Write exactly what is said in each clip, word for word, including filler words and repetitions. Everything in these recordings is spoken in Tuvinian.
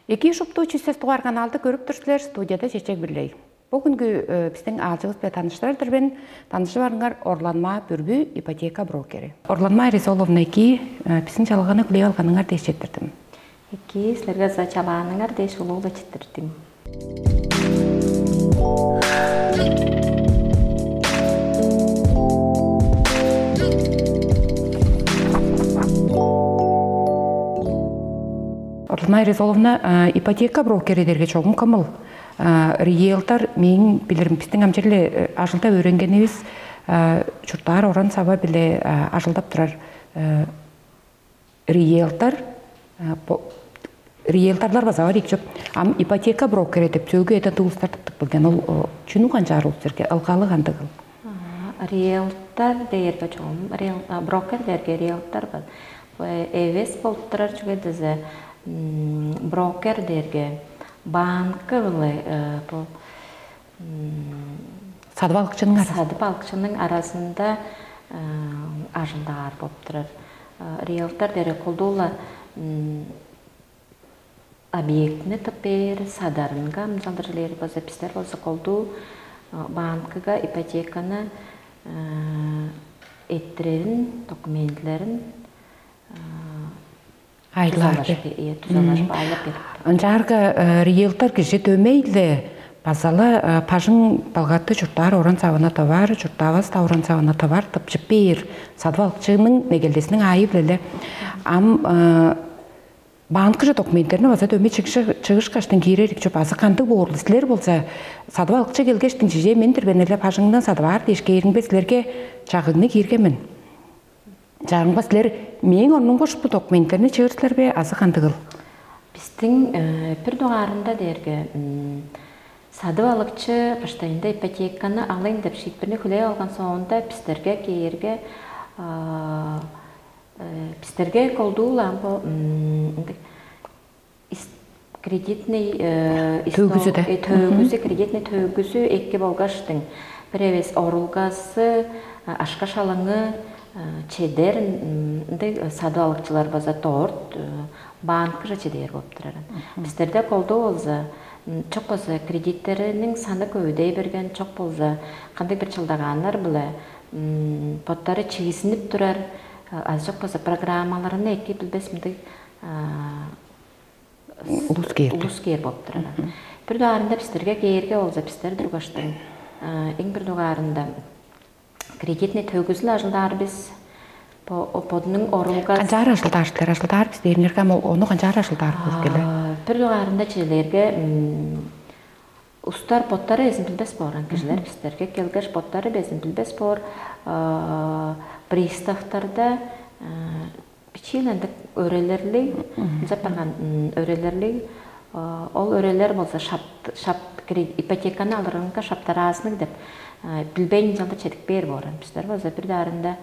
Эки шупту чүсес дугаар каналды көрүп тур силер, студияда Чечек Бирлей. Бу күнгү э, биздин аалчыбыз бе таныштырар-дыр мен, танышып арыңар Орланмаа Бүрбү, ипотека брокери. Орланмаа Резоловна эки, э, биздин чалганы хүлээп алганыңар дээш четтирдим. Эки, силерге за чалааныңар дээш улуу-ла четтирдим. Орланмаа Резоловна, а, ипотека брокери дээрге чогум кымыл? А, риэлтор, мээң билирим, биздин амчырлы ажылда өөренгенивис, а, чурттаар оран сава биле, а, ажылдап турар, а, риэлтор, а, бо-, риэлторлар база бар ийик чоп. Ам ипотека брокери деп сөөгү эден улустар тыптып билген. Ол, о, чүнү канчаар улус силерге ылгалы кандыгыл? А, риэлтор дээрге чогум, риэл-, а, брокер дээрге риэлтор бол-, э, эвес болуп турар, чүге дизе, м, брокер дээрге банкы-биле, э, бу, м, садып алыкчының арасы. Садып алыкчының аразында, э, ажылдаар болуп турар. Э, риэлтор дээрге колдуу-ла, м, объектини тып бээр, садарынга амзалдырылыр болза, бистер болза колдуу, э, банкыга ипотеканы, э, эттирерин, документилерин, э, айлаар тузалашып, деп. Э, тузалашып, айлап берип. Ынчаарга, э, риэлтор кижи дөмей-ле база-ла, э, бажың балгатты чурттаар оран савына товар, чурттаавас-даа оран савына товар тыпчып бээр, садып алыкчының негелдесиниң аайы-биле-ле. Ам, э, банкыже документтерни база дөмей чыгыш-, чыгышкаштың киирер ийик чоп, азы кандыг боор-ла? Силер болза садып алыкчы келгештиң, чижээ, мен-дир мен эле бажыңдан садып аар дээш кээриңбе, силерге чагыгны киирген мен. Чагыгны силер мээң орнумга ушул документтерни чыыр силер бе, азы кандыгыл? Биздин, э, бир дугаарында дээрге, м, садып алыкчы баштайында ипотеканы алыйн деп шиитпирни хүлээп алган соонда, бистерге кээрге, а, э, бистерге колдуу-ла ам бо, м, ындыг ис-, кредитный, э, исто-, төгүзү-даа, э, төгүзү, кредитный төгүзү эки болгаштың, бир эвес орулгазы, а, акша-шалыңы, а, чедер, м, ындыг садып алыкчылар база дорт, э, банкыже чедээр болуп турар. Бистерде колдуу болза, м, чок болза кредиттериниң саны көвүдей берген, чок болза кандыг бир чылдагааннар-биле, м, боттары чигизинип турар, а, азы чок болза программаларны эки билбес мындыг, а, улус кээр. Улус кээр болуп турар. Бир дугаарында бистерге кээрге болза, бистер тургаштың, а, эң бир дугаарында кредитный төгүзүл ажылдаар бис. Бо-, бодунуң орулгас. Канчаар ажылдаар силер? Ажылдаар бис дээриңерге, ам ол, ону канчаар ажылдаар болуп келе? А, бир дугаарында чижелээрге, м, устар боттары безин билбес боор, ам кижилер бистерге келгеш, боттары безин билбес боор, а, приставтарда, а, бичиил ындыг өрелерлиг, ынчап барган, м, өрелерлиг, а, ол өрелер болза шапт-, шапт-, кре-, ипотеканы алырынга шаптараазынныг деп, а, билбейн ынчалдыр чедип кээр боор. Бистер болза бир дугаарында,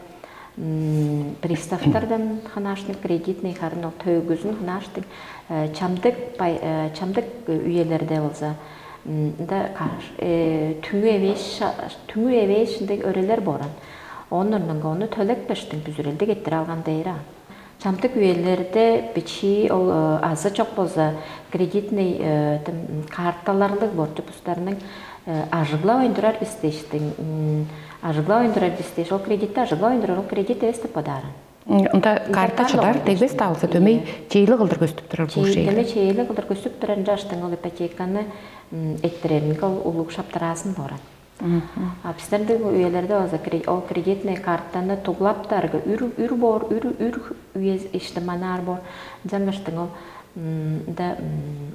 м, приставтардан хынааштыг, кредитный харын ол төгүзүн хынааштыг, э, чамдык бай-, э, чамдык үелерде болза, м, ында каш-, э, түңү эвээш ша-, түңү эвээш ындыг өрелер боор. Оон орнунга ону төлепкештиң бүзүрелдиг эттирип алган дээр аа. Чамдык үелерде бичии ол, э, азы чок болза кредитный, э, тым, карталарлыг борчу бустарның, э, ажыглавайн турар бис дээштиң, м, ажыглавайн турар бис дээш, ол кредитти ажыглавайн турар, ол кредит эвес деп бодаар. М, ында карта чыдар, дегбес-даа болза, дөмей чейлиг кылдыр көстүп турар боор. Чейлиг, дөмей чейлиг кылдыр көстүп турар, ынчаштың ол ипотеканы, м, эттиреринге ол улуг шаптараазын боор. А бистерде бу үелерде болза кре-, ол кредитный картаны туглап-даарга үр, үр боор, үр, үр үе иштиманаар боор. Ынчангаштың ол, м, ында, м,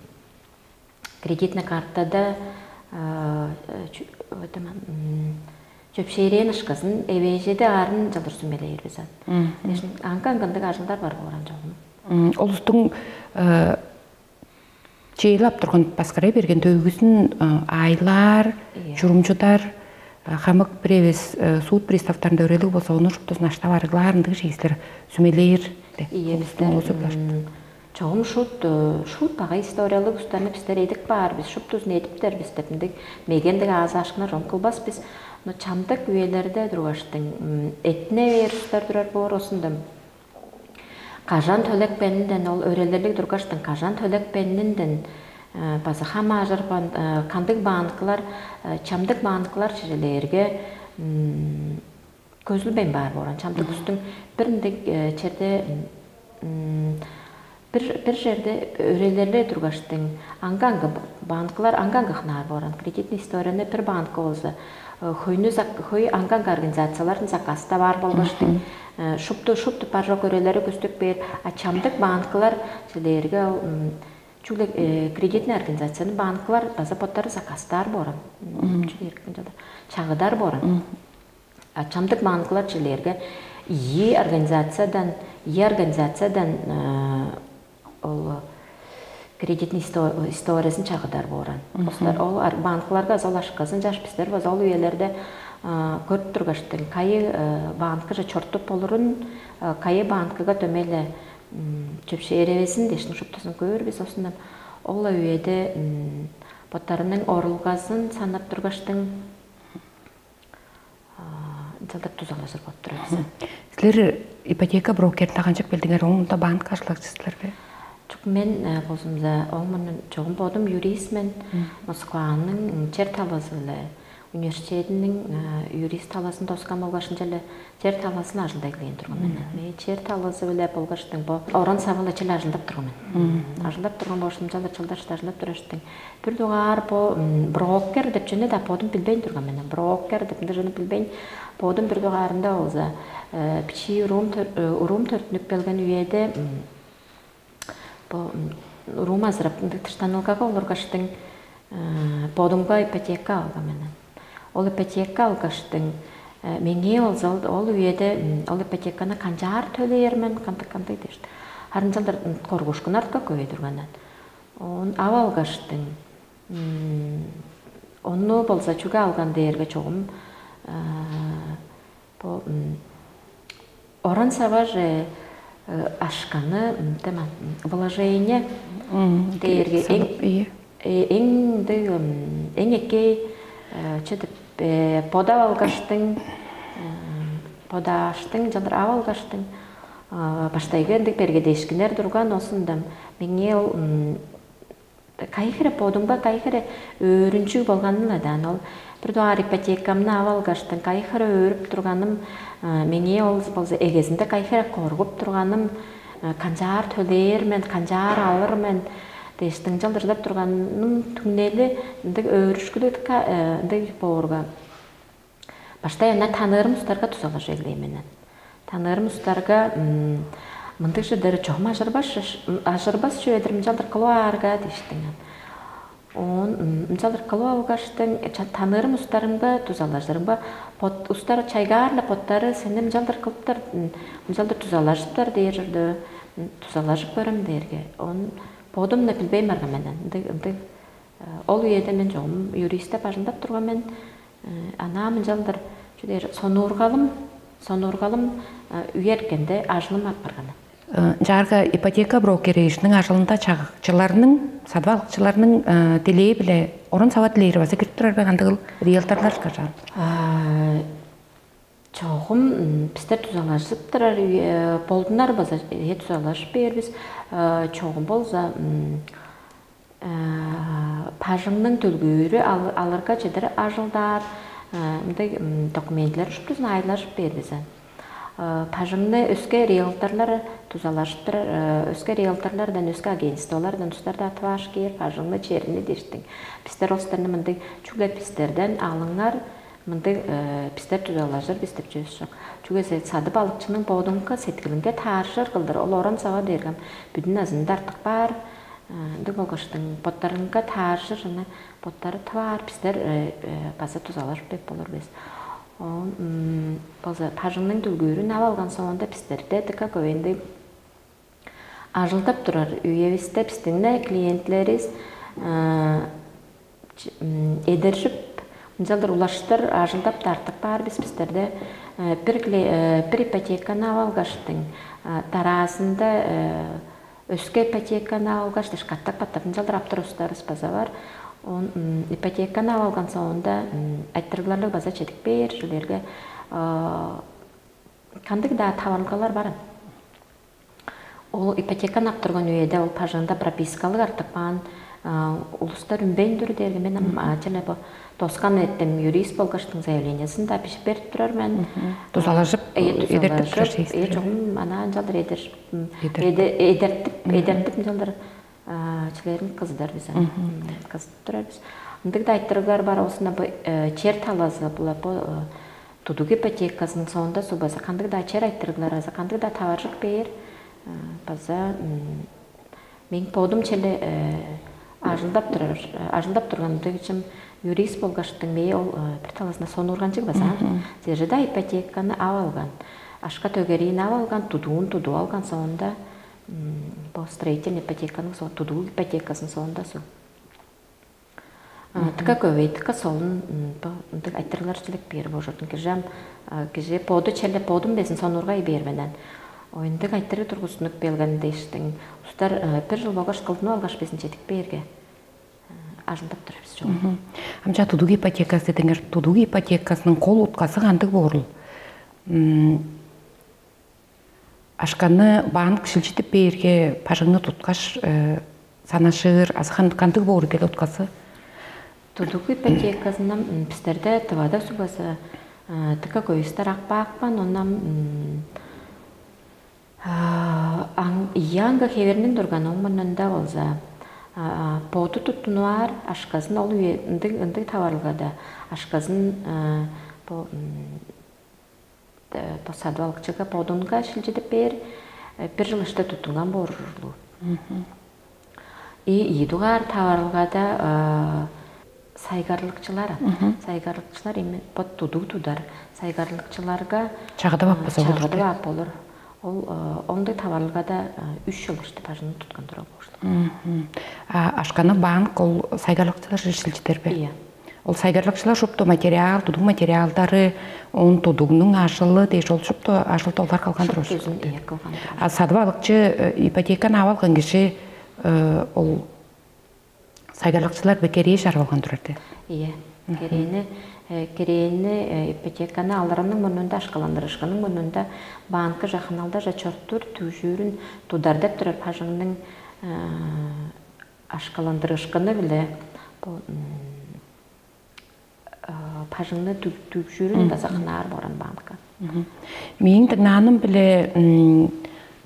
кредитный картада, а, чү-, это, м, чөпшээрээн ышкызын эвээжеде аарын чылдыр сүмелээр бис ат. Дээшин аңгы-аңгындыг ажылдар бар боор ан чогум. М, улустуң, э, чээлап турган, баксырай берген төөгүзүн, э, айлаар, чурумчудар, э, хамык бир эвес, э, суд приставтарында өрелиг болза, ону шуптузун аштап арыглаар ындыг чеислер сүмелээр деп. Ийе, улустуң бистер, оозу бар. М, чогум шут, э, шут багай историялыг устарны бистер эдип баар бис, шуптузун эдиптер бис деп, ындыг мегендиг аазаашкыннар чогум кылбас бис. Но чамдык үелерде тургаштың, м, этине бээр устар турар боор, оозунда Кажан төлепкенинден, ол өрелерлиг тургаштың кажан төлепкенинден база хамаажырбан кандыг банкылар, чамдык банкылар чижелээрге көзүлбейн баар бооран. Чамдык үстүң бир ындыг черде бир бир жерде өрелерле тургаштың аңгаңгы банкылар аңгаңгы хынаар бооран. Кредитный историяны бир банкы болза хөйнү хөй аңгаңгы организацияларын заказта баар болгаштың шупту шупту бар жок өрелери көстүп бээр. А чамдык банкылар силерге ол чүгле кредитный организацияны банкылар база боттары заказтаар бооран. Чүл эркин жада чагыдар бооран. А чамдык банкылар чилерге ийи организациядан ийи организациядан ол кредитный историясын чагыдар бооран. Остар ол банкыларга азал ашказын жаш бистер база ол үелерде көрүп тургаштың кайы банкыже чортуп болурун, кайы банкыга дөмейле чөпшээревезин дешин шуптузун көөр бис осундан. Ол үеде боттарының орулгазын санап тургаштың ынчалдыр дузалажыр болуп турар бис. Силер ипотека брокеринде канчап келдиңер? Оң мында банк ажылакчысыздар бе? Чук мен болзумза оң мурнун чогум бодум юрист мен. Москваның чер талазы-биле университетиниң юрист талазын доскан болгаш ынчале чер талазын ажылдай килген турган мен. Мен чер талазы-биле болгаштың бо оран сабыла чил ажылдап турган мен. Ажылдап турган болушум ынчалдыр чылдашты ажылдап тураштың. Бир дугаар бо брокер деп чүнү да бодум билбейн турган мен. Брокер деп ынды жыны билбейн. Бодум бир дугаарында болза бичии урум урум төртүнүп келген үеде бо урум азырап ынды тыштанылгага олургаштың бодумга ипотека алган мен. Ол ипотека алгаштың меңээ болза ол үеде ол ипотеканы канчаар төлээр мен кандык кандык дешти. Харынчалдар коргушкун артка көй турганнан. Он ап алгаштың. Онну болза чүге алган дээрге чогум бу оран саваже ашканы деман вложение дээрге эң эң ындыг эң эки чедип бодап алгаштың бодааштың жадыр ап алгаштың баштайгы ындыг бергедешкинер турган осундам меңээ ол кайы хире бодумга кайы хире өөрүнчүг болганы-ла даан ол бир дугаар ипотекамны ап алгаштың кайы хире өөрүп турганым меңээ ол болза эгезинде кайы хире коргуп турганым канчаар төлээр мен канчаар алыр мен дээш дыңчалдыржап турганым түңнели ындыг өөрүшкүлүг ындыг боорга баштай ана таныырым устарга тузалажы эглейм мен. Таныырым устарга мындыг чыдыр чогум ажырбас ажырбас чүведир мынчалдыр кылып аарга дээштиң. Оон мынчалдыр кылып алгаштың таныырым устарымга дузалажырымга бот устар чайгаарла боттары сени мынчалдыр кылыптар мынчалдыр дузалажыптар дээр чорду дузалажып көрөм дээрге он бодумна билбейм барган мен ындыг ындыг ол үеде мен чогум юристтеп ажылдап турган мен. Анаа мынчалдыр чүдээр сонуургалым сонуургалым үеркенде ажылым апарган. Ынчаарга ипотека брокери ишиниң ажылында чагыкчыларның, садып алыкчыларның дилээ-биле орун сава дилээри база кирип турар бе кандыгыл риэлторлар кажаан? Чогум бистер тузалажып турар болдунар база э тузалажып бээр бис. Чогум болза бажыңның төлгүүрү алырга чедир ажылдаар мындай документлер шуптузун айылажып бээр бис. Бажыңны өске риэлторлар тузалажып турар өске риэлторлардан өске агентстволардан устарда атып ааш кээр бажыңны черни диштиң. Бистер ол стерни мындай чүгле бистерден алыңар мындыг бистер тузалажыр бис деп чүвес чок. Чүге садып алыкчының боодуңка сеткилинге таарышар кылдыр ол оран сава дээргем бүдүн азында артык баар. Ындыг болгоштуң боттарынга таарышыр жана боттары тываар бистер база тузалажып деп болур бис. Ол болза бажыңның дүлгүүрүн ап алган соонда бистерде дыка көбейинди ажылдап турар үевисте бистиң клиенттерибиз эдержип ынчалдыр улаштыр ажылдап да артык баар бис бистерде бир бир ипотеканы ап алгаштың дараазында өске ипотеканы ап алгаш дээш каттап каттап ынчалдыр аптыр устарыбыз база бар. Он ипотеканы ап алган соонда айтырыгларлыг база чедип бээр чүлерге кандыг-даа таварылгалар баран. Ол ипотеканы ап турган үеде ол пожалуйста пропискалыг артып каан улустар үнбейн тур дээрге мен ам чүле бо доскан эртем юрист болгаштың заявлениесин да бижип берип турар мен. Дузалажып, эдертип турар. Э, чогум ана ынчалдыр эдер эдертип эдертип ынчалдыр чүлерин кыздар биз аны кызып турар биз. Ындыг да айтырыглар бар оосунда бу чер талазы була бу тудуг ипотекасының соонда субаза кандыг да чер айтырыглар азы кандыг да таваржык бээр база мен бодум челе ажылдап турар ажылдап турган ындыгчым юрист болгаштың мээ ол бир талазында сонуурганчыг база сежеда ипотеканы ап алган ашка төгериин ап алган тудуун тудуп алган соонда бо строительный ипотеканың со тудуг ипотекасының соонда су Тыка көбей, тыка солун ындыг айтырлар чилик бээр божурдун кижи ам кижи боду челеп бодум безин сонургай бээр менен. Оюндук айтыры тургузунуп келген дээштиң. Устар бир жыл болгаш кылдынып алгаш безин чедип бээрге ажылдап турабыз жок. Амча тудуг ипотекасы дедиңер, тудуг ипотекасынын кол уткасы кандыг боорул? Ашканы банк шилчитип бээрге бажыңны туткаш санашыыр азы кандыг боор экен уткасы? Тудугу ипотеказындан бистерде тывада сугбаза тыка көйүстер акпаакпан ондан аңга хеверниң турган оң мурнунда болза боду туттунуаар ашказын ол ындыг ындыг таварылгада ашказын бо садып алыкчыга бодунга шилчидип бээр бир жыл иште туттунган боор ужурлуг. И ийи дугаар таварылгада сайгарлыкчылар, сайгарлыкчылар эми бо тудуг тудар сайгарлыкчыларга Чагыдып ап база болур. Чагыдып ап болур. Ол ондой таварылгада үч жыл иште бажыңын туткан турар болур. Ашканы банк ол сайгарлыкчылар шилчидер бе? Ийе. Ол сайгарлыкчылар шупту материал, тудуг материалдары, он тудугнуң ажылы дээш ол шупту ажылды олар калган турар. Шуптузун ийе кылган турар. А садып алыкчы ипотеканы ап алган кижи ол сайгарлыкчылар бе керээ чарып алган турар де. Ийе. Керээни керээни ипотеканы алырының мурнунда ашкаландырышкының мурнунда банкы жакыналдажа чортур түгжүүрүн тудар деп турар бажыңның ашкаландырышкыны биле бу бажыңны түгжүүрүн база хынаар боран банка. Мээң дыңнааным биле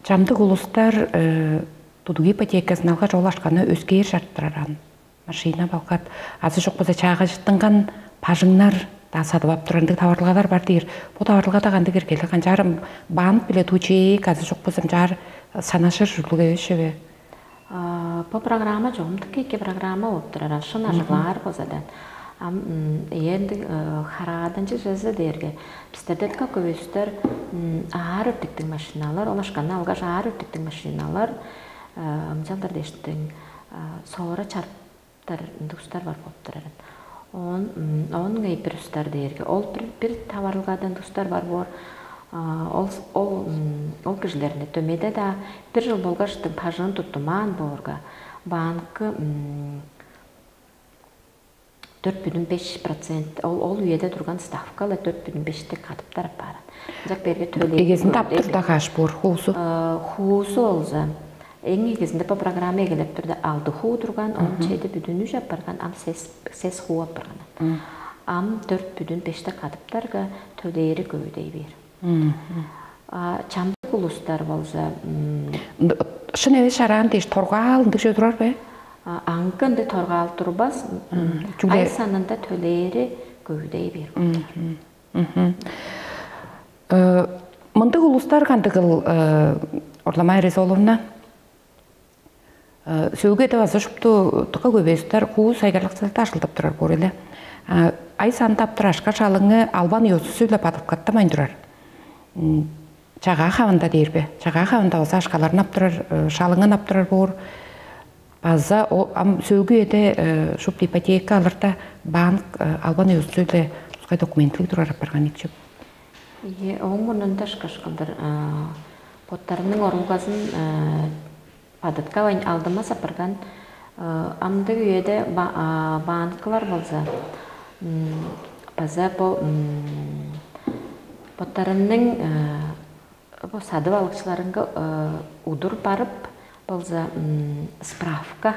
чамдык улустар тудуг ипотекасын алгаш ол ашканы өскээр чарыптыраран. Машина балгат азы чок болза чаагажыттынган бажыңнар да садып ап турар ындыг таварылгалар бар дээр. Бу таварылгада кандыг эргели канчаарым банк биле тучээк азы чок болза ынчаар санашыр ужурлуг эвес чүве? Бу программа чогумдук эки программа болуп турар. Шын ажыглаар болзадан. Ам ээнди харааданчы жазы дээрге бистерде көбүстер аар үрдүктүг машиналар, олашканны алгаш аар үрдүктүг машиналар ымчалдар дештиң соора чарыптар ындыг устар бар болуп турар. Он он бир устар дээрге ол бир бир таварылгадан устар бар боор. Ол ол ол кижилерни дөмеде да бир жыл болгаш бажыын туттумаан боорга банкы төрт бүтүн беш процент ол ол үеде турган ставкалар төрт бүтүн бешти кадыптар апаар. Ынчак берге төлөй Эгезин таптыр да каш буур хуусу. Хуусу болза эң эгезинде по программе эгелеп турда алды хуу турган он чеди бүтүнү апарган ам сес сес хуу апарган. Ам төрт бүтүн бешти кадыптарга төлээри көбүдей бээр. Чамдык улустар болза шын эвес шараан дээш торгаал ындыг чүве турар бе? Аңгы ынды торгаал турбас. Ай санында төлээри көбүдей бээр. Мындыг улустар кандыгыл Орлама Эрезоловна? Сөөгү эде база шупту тыка көбестер хуу сайгарлыкчыларда ажылдап турар боор эле. Ай сандап турашка шалыңы албан ёзусу-биле бадыткаттамайн турар. Чагаа хавында дээр бе? Чагаа хавында база ашкаларнап турар, шалыңынап турар боор. База ам сөөгү эде шупту ипотека алырда банк албан ёзусу-биле тускай документлиг турар апарган икчи. Ийе, ооң мурнунда ышкаш кылдыр боттарының орулгазын бадыткавайн алдымас апарган. Амдыг үеде баанкылар болза база бо боттарының бо садып алыкчыларынга удур барып болза, справка,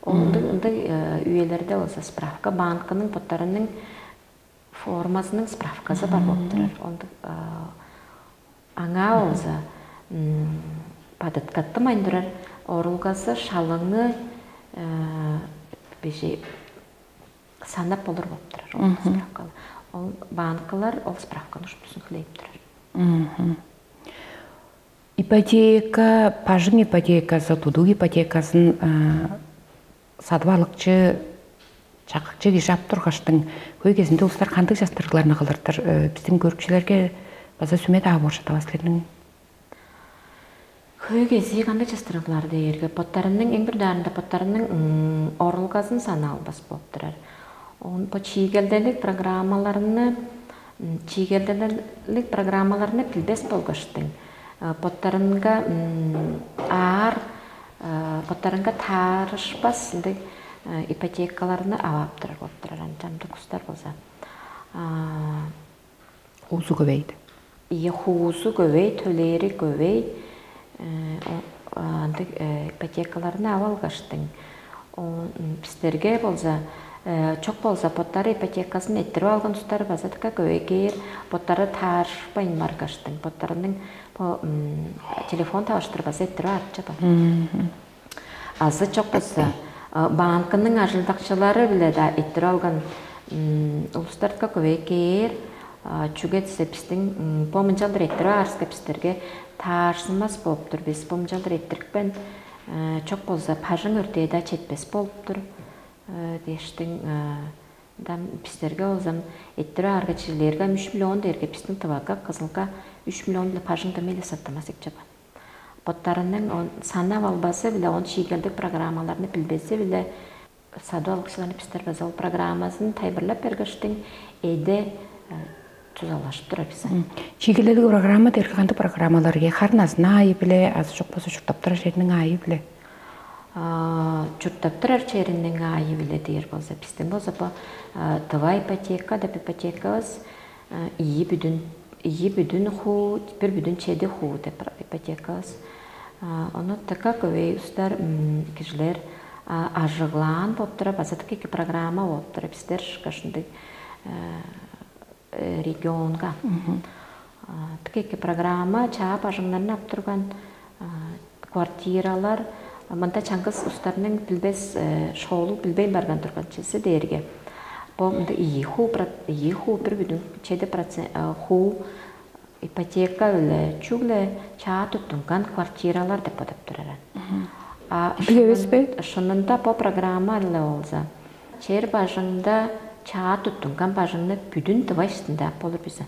ол ындыг ындыг үелерде болза справка, банкының боттарының формазының справказы бар болуп турар. Ондук аңаа болза бадыткаттымайн турар, орулгазы, шалыңы бежи санап болур болуп турар ол справкалар. Ол банкылар ол справканы шуптузун хүлээп турар. Ипотека, бажың ипотекасы, тудуг ипотекасын садып алыкчы, чакыкчы кижи ап тургаштың, хөй кезинде улустар кандыг частырыгларны кылыртыр? Биздин көрүкчүлерге база сүме-даа боор шатавас силерниң. Хөй кезии кандыг частырыглар дээрге, боттарының эң бир даарында боттарының орулгазын санаалбас болуп турар. Бо чиигелделик программаларны чиигелделик программаларны билбес болгаштың, боттарынга аар, боттарынга таарышпас ындыг ипотекаларны авааптырар болуп турар, ынчан дукустар болза. Хуузу көвейди. Ийе, хуузу көвей, төлээри көвей. Ындыг ипотекаларны ап алгаштың, бистерге болза, чок болза боттары ипотекасын эттирип алган устар база дыка көвей кээр, боттары таарышпайн баргаштың, боттарының бо телефон тавыштыр база эттирип аарып чыдар. Азы чок болза, банкының ажылдакчылары-биле-даа эттирип алган улустар дыка көвей кээр. Чүге дизе бистиң бо мынчалдыр эттирип аарыска бистерге таарзынмас болуп тур. Бис бо мынчалдыр эттирипкен, чок болза бажың өртээ-даа четпес болуп тур дээштиң. Ындан бистерге болзам эттирип аарга чижелээрге ам үч миллион дээрге бистиң Тывага, Кызылга үч миллион-биле бажың дөмей-ле саттынмас экче баан. Боттарының санап албазы-биле, он чиигелдиг программаларны билбези-биле садып алыкчыларны бистер база ол программазын тайылбырлап бергештиң, эде тузалашып турар бис. Чиигелдиг программа дээрге кандыг программалар? Харын азын аайы-биле азы чок болза чурттап турар чериниң аайы-биле? Чурттап турар чериниң аайы-биле дээр болза, бистиң болза бо Тыва ипотека деп ипотекавыс ийи бүдүн ийи бүдүн хуу, бир бүдүн чеди хуу деп ипотекавыс. Ону дыка көвей устар, кижилер ажыглаан болуп тура, база дыка эки программа болуп тура, бистер ышкаш ындыг регионга. Дыка эки программа, чаа бажыңнарны ап турган квартиралар, мында чаңгыс устарның билбес, шоолуг билбейн барган турган чизи дээрге, бо мында ийи хуу, ийи хуу, бир бүдүн чеди процент хуу ипотека биле чүгле чаа туттунган квартиралар деп бодоп турар. А ындыг эвес бе? Шынында бо программа-ла болза, чер бажыңда чаа туттунган бажыңны бүдүн Тыва иштинде ап болур бизен.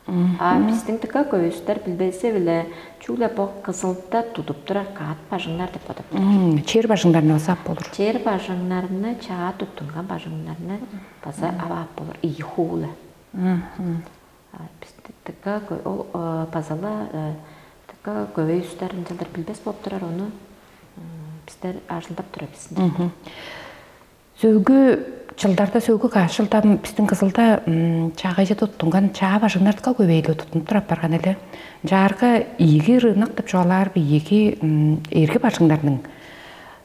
А бистиң дыка көстер билбесе-биле, чүгле бо Кызылда тудуп турар каат бажыңнар деп бодоп турар. Чер бажыңнарны база ап болур. Чер бажыңнарны, чаа туттунган бажыңнарны база ап болур ийи хуула. Бистика ол базала дыка көбөй устар ынчалдыр билбес болуп турар, ону бистер ажылдап турар бис. Сөөлгү чылдарда, сөөлгү каш чылдан бистиң Кызылда чаагайже туттунган чаа бажыңнарга көбейле туттунуп турап барган эле. Чаарга ийиги рынок деп чугаалаар, ийиги эрги бажыңнарның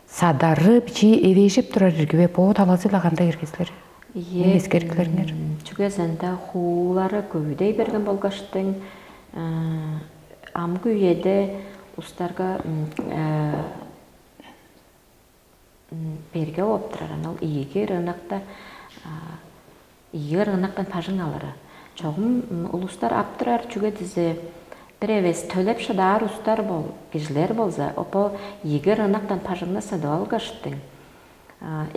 садары бичии эвээжип турар ирги бе? Бо талазы-ла кандай ирги силер? Ийе, эскерикилериңер. Чүге сенде хуулары көвүдей берген болгаштың, амгы үеде устарга берге болуп турар. Анал ийиги рынокта ийиги рыноктан бажың алыры. Чогум улустар ап турар, чүге дизе бир эвес төлеп шыдаар устар бол, кижилер болза, опо ийиги рыноктан бажыңны садып алгаштың,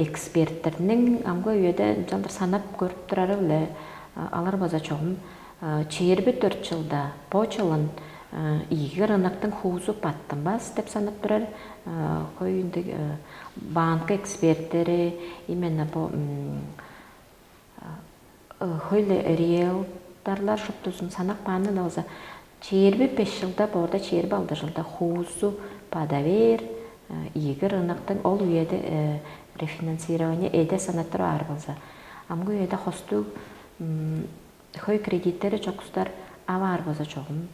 эксперттерниң амгы үеде ынчалдыр санап көрүп турары-биле, алар база чогум чээрби дөрт чылда бо чылын ийиги рыноктуң хуузу баттынмас деп санап турар. Хой ындыг банк эксперттери, именно бо хөйле риэлторлар шуптузун санап каанын алза, чээрби беш чылда боорда, чээрби алды чылда хуузу бада бээр. Ийиги рыноктуң ол үеде рефинансирование эде санаттырып аар болза, амгы үеде хостуг хөй кредиттери чокустар аваар болза, чогум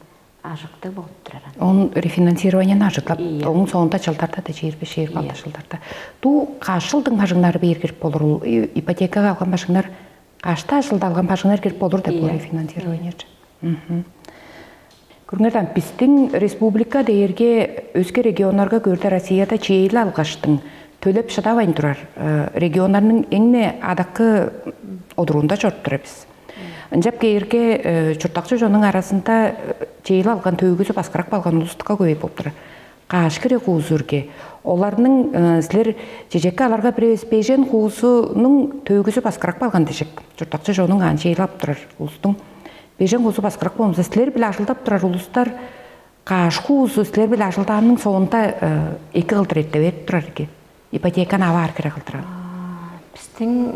ажыктыг болуп турар. Он рефинансированияны ажыглап, Ийе. Оң соонда чылдарда да чиир беш, чиир Ийе. Алты чылдарда. Ту каш чылдың бажыңнары бээр кирип болур? Ипотекага алган бажыңнар кашта чылда алган бажыңнар кирип болур деп Ийе. Рефинансирование. Мгм. Күрүңерден биздин республика дээрге өске регионнарга көрдө Россияда чейил алгаштың төлеп шыдавайн турар регионнарның эңне адакы одуруунда чоруп турар бис. Ынчап кээрге чурттакчы чонуң арасында чейил алган төөгүзү баскырак балган улустукка көбей болуп турар. Кааш кире хуузурге. Оларның силер чечекке аларга бир эвес бежен хуузунуң төөгүзү баскырак балган дижик. Чурттакчы чонуң аан чейил алып турар улустуң бежен хуузу баскырак болмаса, силер биле ажылдап турар улустар кааш хуузу силер биле ажылдаанның соонда эки кылдыр эрте берип турар экен. Ипотеканы аваар кире кылдырар. Биздин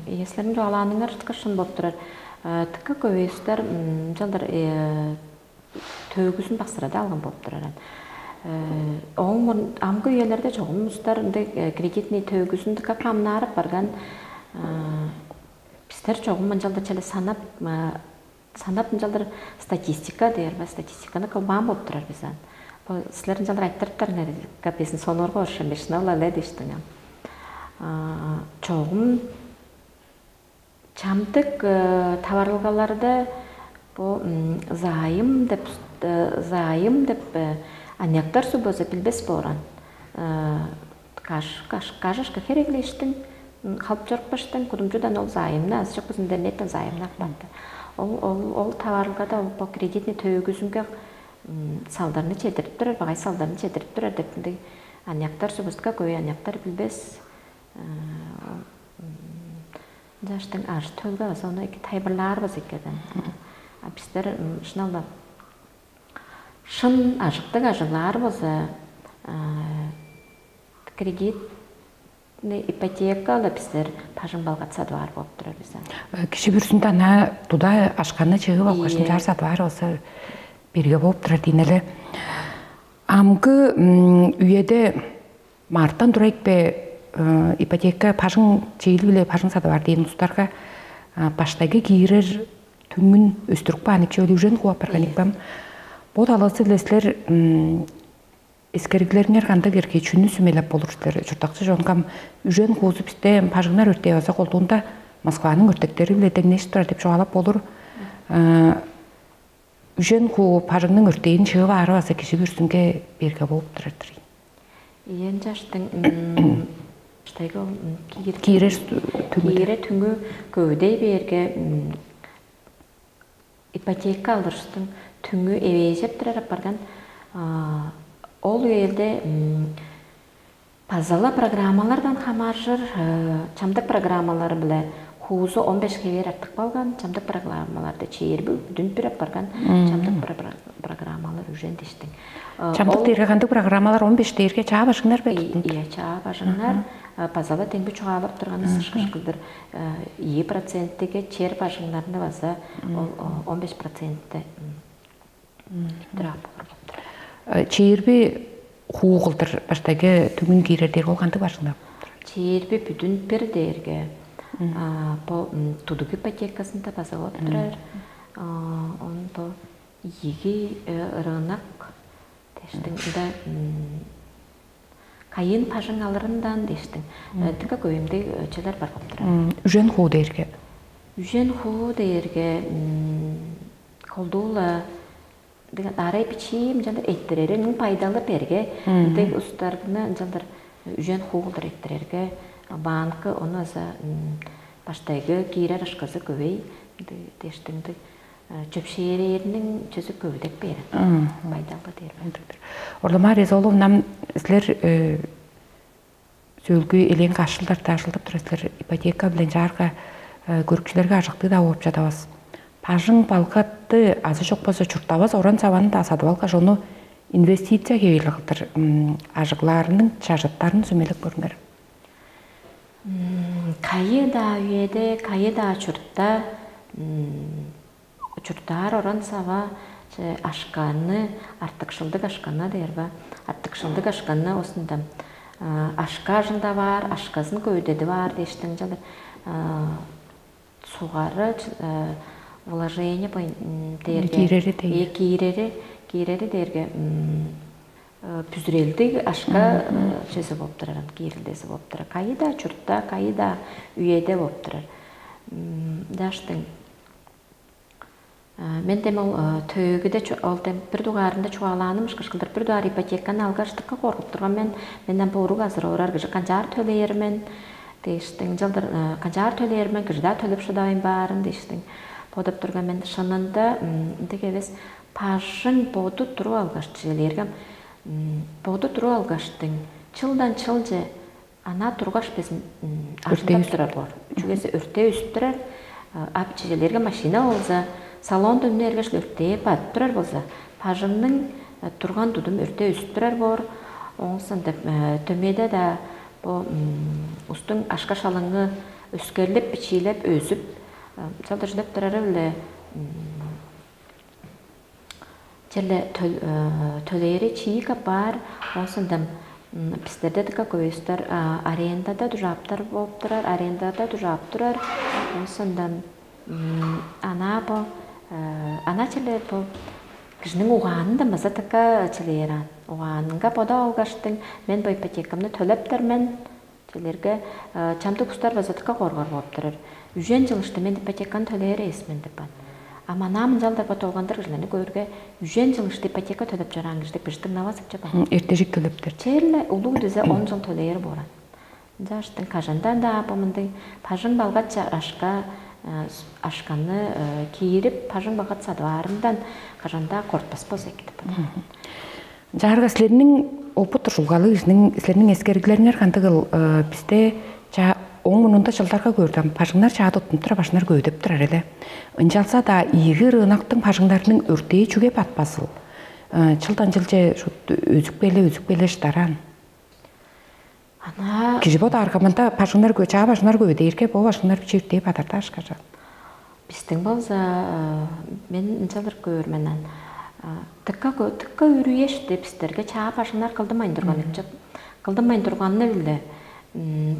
иеслерин чугаалааныңар ышкаш шын болуп турар. Тыка көбейстер жалдар төөгүзүн баксырада алган болуп турар. Оң амгы үелерде чогум улустар ындай кредитный төөгүзүн тыка камнаарып барган. Бистер чогум ынчалда челе санап санап ынчалдыр статистика дээр ба, статистиканы кылбаан болуп турар бис ан. Бо силер ынчалдыр айтырыптарыңар капесин сонуурга оршам бешине улале диштиң. Чогум чамдык таварылгаларда бу заайым деп заайым деп аныяктар суббаза билбес бооран. Каш каш кажашка хереглештиң, халып чорупкаштың кудумчудан ол заайымны азы чок бизинден нетен заайымны аппаанды. Ол ол ол таварылгада ол бо кредитный төөгүзүнге салдарны чедирип турар, багай салдарны чедирип турар деп ындыг аныяктар субустка көй аныяктар билбес. Жаштың аш төлге база ону эки тайбырлаар база эккеден. А бистер шыналда шын ажыктыг ажыглаар болза кредитный ипотека ала бистер бажың балгат садып аар болуп турар бис. Киши бүрүзүндө ана туда ашканны чыгып алгаш Ийе. Ынчаар садып аар болза бирге болуп турар дейн эле. Амгы үеде мартан тура икпе ипотека бажың чейил биле бажың садып аар дейн улустарга баштайгы киирер түңүн өстүрүп каан икчи өлүжен кууп барган икпем. Бо талазы биле силер эскериглериңер кандыг эрге чүнү сүмелеп болур силер? Чурттакчы чон кам үжен хуузу бисте бажыңнар өртээ база колдуунда Москваның өртектери биле деңнешип турар деп чугаалап болур. Үжен хуу бажыңның өртээн чыып аары база кижи бүрүзүнге берге болуп турар-дыр. Ийен чаштың штайга киир Киирер түңү. Киире түңү көвүдей бээрге ипотека алырыштың түңү эвээжеп турар апарган. Ол үелде базала программалардан хамааржыр чамдык программалар биле хуузу он беш хевээр артык балган, чамдык программаларда чээрби бүдүн бир апарган чамдык программалар үжен дештиң. Чамдык дээрге кандыг программалар он беш дээрге чаа башыңнар бе? Иә, чаа бажыңнар базала теңби чугаалап турганы сышкыш кылдыр ийи проценттиге чер бажыңнарны база он беш процентте Чээрби хуу кылдыр баштайгы түгүн киирер дээрге ол кандыг бажыңнар болуп турар? Чээрби бүдүн бир дээрге бо тудуг ипотекасында база болуп турар. Оон бо ийиги рынок дештиң ында кайын бажың алырындан дештиң тыка көйүмдү чыдар бар болуп турар. Үжен хуу дээрге? Үжен хуу дээрге колдуула деген арай бичиим ынчалдыр эттирери ның пайдалы берге дег устаргыны ынчалдыр үжен хуу кылдыр эттирерге банкы ону база баштайгы киирер ышкызы көбей дештиңдиг чөпшээрээриниң чөзү көбүдек бээр. Байдалга дээр. Орлама Резоловна, силер сөөлгү элең каш жылдарда ажылдап турасыздар, ипотека билен чаарга көрүкчүлерге ажыктыы-даа болуп чадабас. Бажың балгатты азы чок болзо чурттавас оран саваны-даа садып алгаш, ону инвестиция хевирлиг кылдыр ажыглаарының чажыттарын сүмелеп көрүңер. Кайы-даа үеде, кайы-даа чуртта чурттаар оран сава ашкаанны, артыкшылдыг ашканна дээр ба? Артыкшылдыг ашканна оозунда ашка ажылдап аар, ашказын көйдедип аар дээштиң чалыр сугары вложение дээрге Киирери дээр. Э, киирери Киирери дээрге бүзүрелдиг ашка чезе болуп турар, киирилдези болуп турар. Кайы-даа чуртта, кайы-даа үеде болуп турар. Даштың мен дем ол төөгүде ол дем бир дугаарында чугаалааным ышкаш кылдыр бир дугаар ипотеканы алгаш дыка коргуп турган мен. Менден бо уруг азыр орар кижи канчаар төлээр мен дээштиң, ынчалдыр канчаар төлээр мен, кижи-даа төлеп шыдавайн баарын дээштиң бодап турган мен. Шынында ындыг эвес, бажың боду туруп алгаш чижелээргем, боду туруп алгаштың чылдан чылче ана тургаш безин ажылдап турар боор. Чүгесе өртээ үстүп турар, ап чижелээрге машина болза салонда үнү эргеш өртээ бадып турар болза, бажыңның турган тудум өртээ үстүп турар боор. Оңсон деп төмеде да бу устуң ашка шалыңы өскерлип, бичиилеп, өзүп, чалдыржылап турары-биле черле төлээри чиик апаар. Оңсондон бистерде дыка көбөстөр арендада дужааптар болуп турар, арендада дужаап турар. Оңсондон ана бо ана черле бо кижиниң угаанындан база дыка чилээр аан. Угаанынга бодап алгаштың, мен бо ипотекамны төлептер мен. Чилерге чамдык устар база дыка коргор болуп турар. Үжен чыл ышты мен ипотеканы төлээр эвес мен деп баан. А манаа мынчалдыр бо долгандыр кижилерни көөрге, үжен чыл ышты ипотека төлеп чораан кижи деп бижиттиг навас ипче баан. Эртежик төлептер. Черле улуг дизе он жыл төлээр бооран. Ынчаштың кажандан-даа бо мындыг бажың балгатча ашка ашканы киирип, бажың балгат садып аарындан кажан-даа кортпас болза эки деп бодаар. Чаарга силерниң опыт ужулгалыг кижиниң силерниң эскериглериңер кандыгыл? Бисте чаа оң мурнунда чылдарга көөрдүм, бажыңнар чаа туттунуп турар, бажыңнар көөдөп турар эле. Ынчалза-даа ийиги рыноктуң бажыңнарының өртээ чүге батпазыл? Чылдан чылче шут өзүп келе, өзүп келе шыдараан. Ана Кижи бо дааргамында бажыңнар көө, чаа бажыңнар көө дээрге бо бажыңнар бичи өртээ бадардааш кажан. Бистиң болза мен ынчалдыр көөр мен ан. Тыкка тыкка үрүешти бистерге чаа бажыңнар кылдымайн турган ыкчып. Кылдымайн турганны биле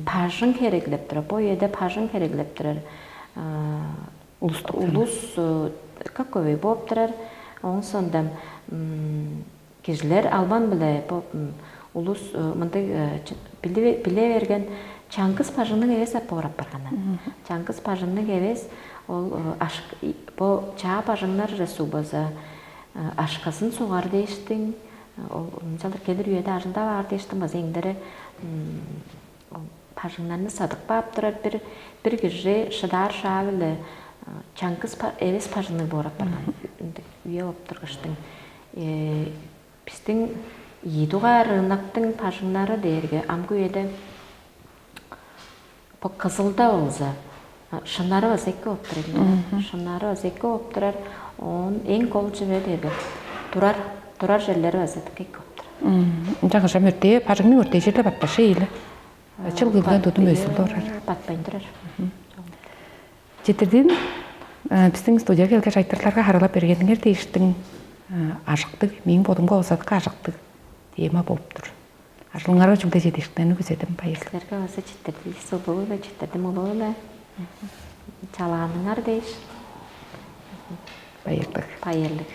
бажың хереглеп турар. Бо үеде бажың хереглеп турар. Улустук улус как көбөй бооп турар. Оң сондам кижилер албан-биле бо улус мындыг биле берген чаңгыс бажыңныг эвес апаар апарганнар. Чаңгыс бажыңныг эвес ол бо чаа бажыңнар же суг база ашказын сугар дээштиң, ол ынчалдыр келир үеде ажылдап аар дээштиң база эңдере бажыңнарны садып каап турар бир бир кижи шыдаар шаа-биле чаңгыс эвес бажыңныг боор апарган үе болуп тургаштың. Бистиң ийи дугаар ынактың бажыңнары дээрге амгы үеде бо кызылда болза шыннары база эки болуп турар. Шыннары база эки болуп турар. Оон эң кол чүве дээрге турар турар черлери база эки болуп турар. Ынчангаш ам өртээ бажыңның өртээ черле батпашы ийли. Чыл кылган тудум өсүлдү орар. Батпайн турар. Четирдин биздин студияга келгеш айтырларга харалап бергениңер дээштиң ажыктыг, мээң бодумга болза ажыктыг тема болуптур. Ажылыңарга чүгле жетишкиннерни күзедим, байырлык. Силерге база читирдилис улуу-ла, читирдим улуу-ла. Чалааныңар дээш. Байырлык. Байырлык.